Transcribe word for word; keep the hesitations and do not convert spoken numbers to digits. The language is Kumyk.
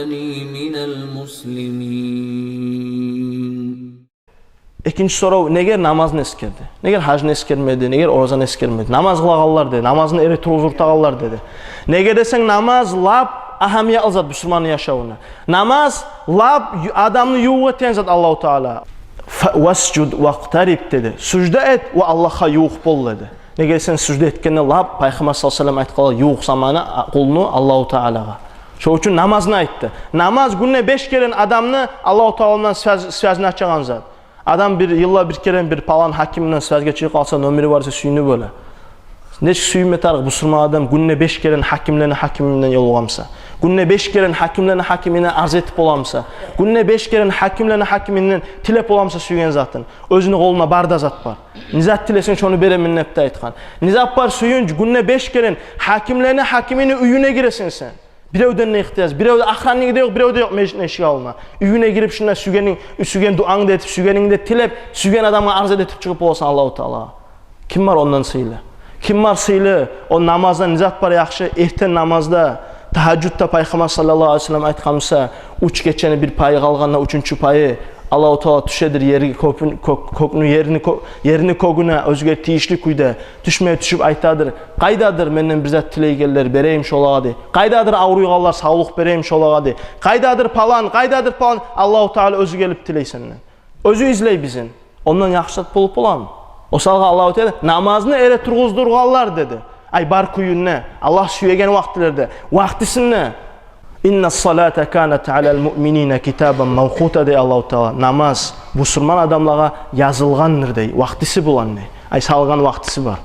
من المسلمين. Экинчи сорав: негер намазны эсгерди? Негер гьажны эсгермеди, негер оразаны эсгермеди? Намаз къылагъанлар деди, намазны эре тургъузуп турагъанлар деди. Неге десенг, намаз лап агьамиятлы зат бусурманны яшавунда. Намаз лап ю-, адамны ювукъ этеген зат Аллагьу Таала. Фа-, «Васжуд вакътариб» деди. Сужда эт ва Аллагьгъа ювукъ бол деди. Неге десенг, сужда этгенде лап Пайхаммар саллаллагьу алайгьи ва саллам айтгъанлай ювукъ заманы а-, къулну Аллагьу Таалагъа. Шо учун намазны айтды. Намаз гюнде беш керен адамны Аллагьу Таала булан связь, связьны ачагъан зат. Адам бир йылда бир керен бир палан гьаким булан связьге чыгъып къалса, номери бар эсе, сююнюп оьле. Нечик сююнме тарыкъ бусурман адам гюнде беш керен гьакимлени гьакими булан ёлугъа буса, гюнде беш керен гьакимлени гьакимине арз этип бола буса, гюнде беш керен гьакимлени гьакиминден тилеп бола буса сюйген затын. Оьзюню къолунда бар да зат бар. Не зат тилесенг, шону беремен деп де айтгъан. Не зат бар, сююнч, гюнде беш керен гьакимлени гьакимини уьюне гиресен сен. Биревден де ихтияж, биревде охранниги де ёкъ, биревде ёкъ межитни эшиги алдына. Уьюне гирип, шунда сюйгенинг, сюйген дуангны да этип, сюйгенингни де тилеп, сюйген адамгъа арз этип чыгъып боласан Аллагьу Таалагъа. Ким бар ондан сыйлы? Ким бар сыйлы? О намаздан не зат бар яхшы? Эртен намазда, тагьажжудда Пайхаммар саллаллагьу алайгьи ва саллам айтгъан буса, уьч гечени бир пайы къалгъанда, уьчюнчю пайы Аллагьу Таала тюшедир ерге, кёпюн-, кёк-, кёкню, ерни, кё-, ерни кёгюне оьзюне тийишли кюйде тюшме, тюшюп айтадыр: «Къайдадыр менден бир зат тилейгенлер, берейим шолагъа», – дей. «Къайдадыр авруйгъанлар, савлукъ берейим шолагъа», – дей. «Къайдадыр палан, къайдадыр палан?» Аллагьу Таала оьзю гелип тилей сенден. Оьзю излей бизин. Ондан яхшы зат болуп боламы? О саялы Аллагьу Таала намазны эре тургъуздургъанлар деди. Ай, бар кюйюнде, Аллагь сюеген вакътилерде, вакътисинде. «Инна салата канат алал муъминина китабан мавкъута», – дей Аллагьу Таала. Намаз бусурман адамлагъа язылгъандыр дей, вакътиси булан дей. Ай, салгъан вакътиси бар.